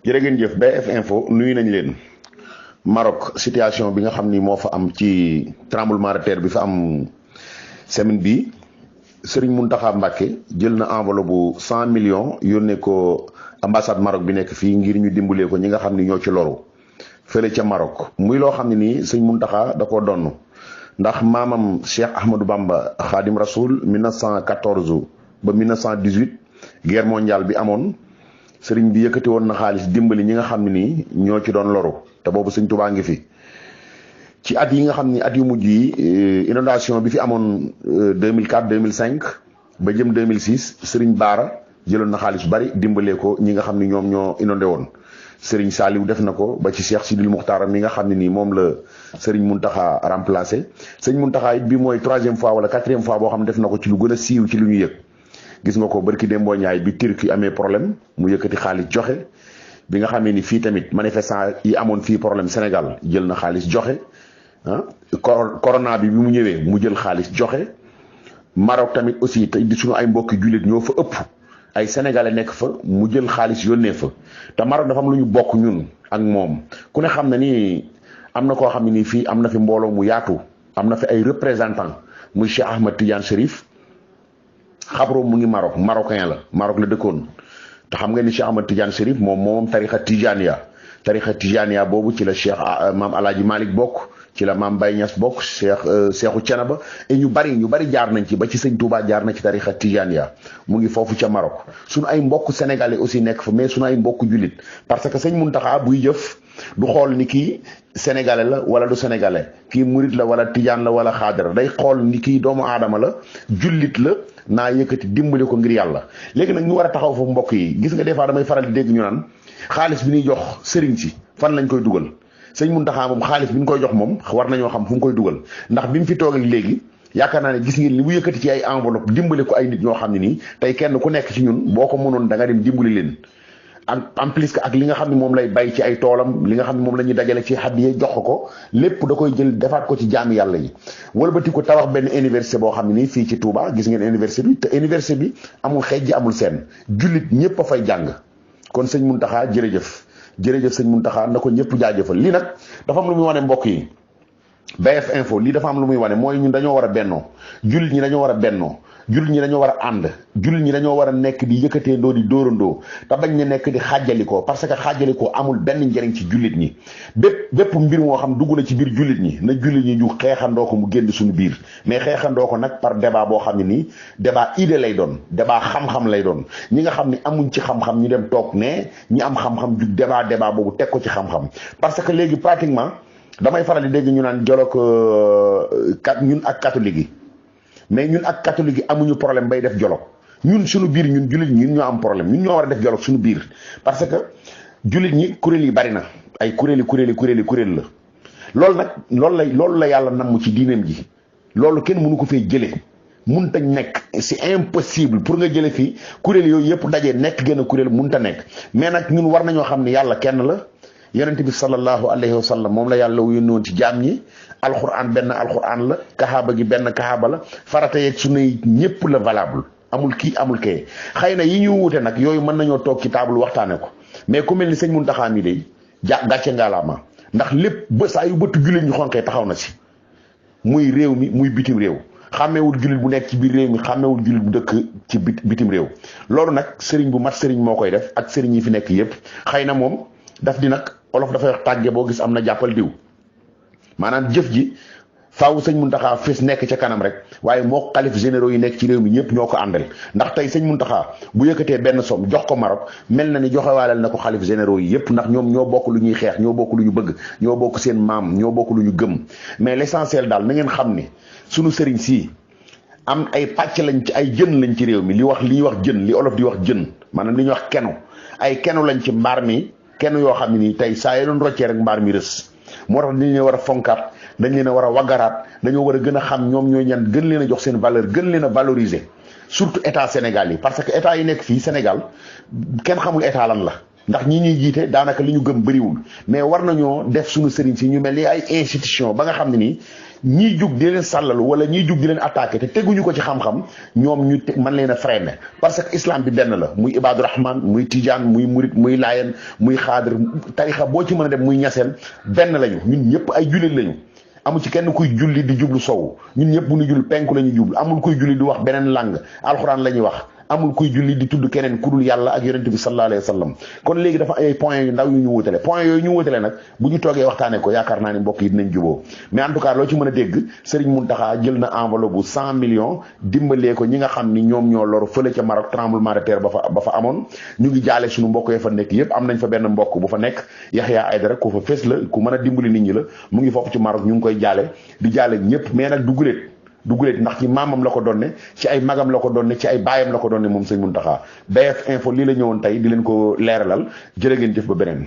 jërë ngeen jëf BF Info nuyu nañ leen. Maroc situation bi nga xam ni moo fa am ci tremblement de terre bi fa am semaine bi Serigne Mountakha Mbacké jël na enveloppe bu 100 millions yónnee ko ambassade Maroc bi nekk fii ngir ñu dimbalee ko ñi nga xam ni ñoo ci loru fële ca Maroc. muy loo xam ne nii sëñ Mountakha da koo donn ndax maamam Cheikh Ahmadou Bamba Khadim Rasoul 1914 ba 1918 guerre mondiale bi amoon sëriñ bi yëkkati woon na xaalis dimbali ñi nga xam ne nii ñoo ci doon loru te boobu sëñ Tuubaa ngi fi. ci at yi nga xam ni at yu mujj yi inondation bi fi amoon 2004 2005 ba jëm 2006 sëriñ Baara jëloon na xaalis bari dimbalee ko ñi nga xam ni ñoom ñoo inondé woon. sëriñ Saliou def na ko ba ci Cheikh Sidil Muxtaar mi nga xam ne nii moom la sëriñ Mountakha remplacé sëñ Mountakha it bi mooy 3e fois wala 4e fois boo xam ne def na ko ci lu gën a siiw ci lu ñu yëg. gis nga ko barki Dembo Ñaay bi Turquie amee problème mu yëkkati xaalis joxe bi nga xamee ni fii tamit manifestant yi amoon fii problème Sénégal jël na xaalis joxe corona bi mu ñëwee mu jël xaalis joxe. Maroc tamit aussi te di suñu ay mbokki jullit ñoo fa ëpp ay sénégalais nekk fa mu jël xaalis yónnee fa te Maroc dafa am lu ñu bokk ñun ak moom ku ne xam na ni am na koo xam ne ni fii am na fi mbooloo mu yaatu am na fi ay représentant muy Cheikh Ahmed Tidiane Chérif xabro mu ngi marocain la Maroc la dëkkoon te xam nga ni Cheikh Ahmed Tidiane Chérif moom tarixa Tijaniya boobu ci la Cheikh maam Alaaji Malick bokk ci la maam Baye Niass bokk Seexu Cenaba et ñu bari jaar nañ ci ba ci sëñ Touba jaar na ci tarixa Tijaniya mu ngi foofu ca Maroc suñu ay mbokk sénégalais aussi nekk fa mais suñu ay mbokk jullit parce que sëñ Mountakha buy jëf du xool ni kii sénégalais la wala du sénégalais kii murit la wala tijaan la wala xaadara day xool ni kii doomu aadama la jullit la naa yëkkati dimbali ko ngir yàlla. léegi nag ñu war a taxaw foofu mbokk yi gis nga des fois damay faral di dégg ñu naan xaalis bi ñuy jox sëriñ si fan lañ koy dugal sëñ Mountakha moom xaalis bi ñu koy jox moom war nañoo xam fu mu koy dugal ndax bi mu fi toog ak léegi yaakaar naa ne gis ngeen li mu yëkkati ci ay enveloppe dimbali ko ay nit ñoo xam ne nii tey kenn ku nekk ci ñun boo ko mënoon da nga dem dimbali leen. en plus que ak li nga xam ne moom lay bay ci ay toolam li nga xam ne moom la ñuy dajale ci hadiya jox ko lépp da koy jël defaat ko ci jaami yàlla yi wëlbati ko tabax benn université boo xam ne nii fii ci Touba gis ngeen université bi te université bi amul xeej ji amul seen jullit ñëpp a fay jàng kon sëñ Mountakha jërëjëf sëñ Mountakha na ko ñëpp jaajëfal lii nag dafa am lu muy wane mbokk yi BF Info lii dafa am lu muy wane mooy ñun dañoo war a bennoo jullit ñi dañoo war a bennoo jullit ñi dañoo war a ànd jullit ñi dañoo war a nekk di yëkkateendoo di dóorandoo te bañ ne nekk di xaajalikoo parce que xaajalikoo amul benn njëriñ ci jullit ñi bépp mbir moo xam dugg na ci biir jullit ñi na jullit ñi ñu xeexandoo ko mu génn suñu biir mais xeexandoo ko nag par débat boo xam ne nii débat idée lay doon débat xam-xam lay doon ñi nga xam ne amuñ ci xam-xam ñu dem toog ne ñi am xam-xam jug débat boobu teg ko ci xam-xam parce que léegi pratiquement damay faral di dégg ñu naan dialogue ñun ak catholique yi mais ñun ak catholique yi amuñu problème bay def dialogue ñun suñu biir ñun jullit ñi ñun ñoo am problème ñun ñoo war a def dialogue suñu biir parce que jullit ñi kuréel yi bari na ay kuréel la loolu la yàlla namm ci diineem ji loolu kenn mënu ko fee jëlee munta nekk c'est impossible pour nga jële fii kuréel yooyu yëpp dajee nekk gën a kuréel munta nekk mais nag ñun war nañoo xam ne yàlla kenn la yonent bi sallallahu alayhi wa sallam moom la yàlla yónni woon ci jaam ñi alxuraan benn alxuraan la kaxaaba gi benn kaxaaba la farata yeeg sunna yi ñëpp la valable amul kii amul kee xëy na yi ñu wuute nag yooyu mën nañoo toog ci table waxtaane ko mais ku mel ni sëñ Mountakha mi day gàcce ngaalaama ndax lépp ba saa yu bëtt jullit ñu xonqee taxaw na si muy réew mi muy bitim réew xàmmeewul jullit bu nekk ci biir réew mi xàmmeewul jullit bu dëkk ci bitim réew loolu nag sëriñ bu mat sëriñ moo koy def ak sëriñ yi fi nekk yëpp xëy na moom daf di nag olof dafay wax tàgge boo gis am na jàppal diw maanaam jëf ji faaw sëñ Mountakha fis nekk ca kanam rek waaye moo xalif généraux yi nekk ci réew mi ñëpp ñoo ko àndal ndax tey sëñ Mountakha bu yëkkatee benn somme jox ko Maroc mel na ni joxewaaleel na ko xalif généraux yi yëpp ndax ñoom ñoo bokk lu ñuy xeex ñoo bokk lu ñu bëgg ñoo bokk seen maam ñoo bokk lu ñu gëm mais l'essentiel daal na ngeen xam ni sunu sëriñ sii am ay pàcc lañ ci ay jën lañ ci réew mi li ñuy wax jën li olof di wax jën maanaam li ñuy wax kenu ay kenu lañ ci mbaar mi kenn yoo xam ne nii tey saa yi doon roccee rek mbaar mi rës moo tax dañ leen war a fonkaat dañ leen a war a waggaraat dañoo war a gën a xam ñoom ñooy ñan gën leen a jox seen valeur gën leen a valoriser surtout état Sénégal yi parce que état yi nekk fii Sénégal kenn xamul état lan la ndax ñi ñuy jiite daanaka li ñu gëm bëriwul mais war nañoo def suñu sëriñ si ñu mel ni ay institution ba nga xam ne nii ñiy jug di leen sàllalu wala ñiy jug di leen attaqué te teguñu ko ci xam-xam ñoom ñu mën leen a freiné parce que islam bi benn la muy Ibadu Rahman muy Tijaan muy Murit muy Layen muy Xaadir tarixa boo ci mën a dem muy ñaseen benn lañu ñun ñëpp ay jullit lañu. amul ci kenn kuy julli di jublu sow ñun ñëpp bu ñu jul penku la ñuy jublu amul kuy julli di wax beneen langue alxuraan la ñuy wax amul kuy julli di tudd keneen ku dul yàlla ak yonent bi sallallahu alayhi wa sallam kon léegi dafa ay points yu ndaw yu ñu wutale points yooyu ñu wutale nag bu ñu toogee waxtaanee ko yaakaar naa ni mbokk yi dinañ juboo mais en tout cas loo ci mën a dégg Serigne Mountakha jël na enveloppe bu 100 millions dimbalee ko ñi nga xam ni ñoom ñoo loru fële ca Maroc tremblement de terre ba fa amoon ñu ngi jaale suñu mbokk ya fa nekk yëpp am nañ fa benn mbokk bu fa nekk Yaxya Aydara ku fa fees la ku mën a dimbali nit ñi la mu ngi foofu ci Maroc ñu ngi koy jaale di jaale ñëpp mais nag duguleet ndax ci maamam la ko donne ci ay magam la ko donne ci ay baayam la ko donne moom sëñ Mountakha BF Info lii la ñëwoon tey di leen ko leeralal jërë ngeen jëf ba beneen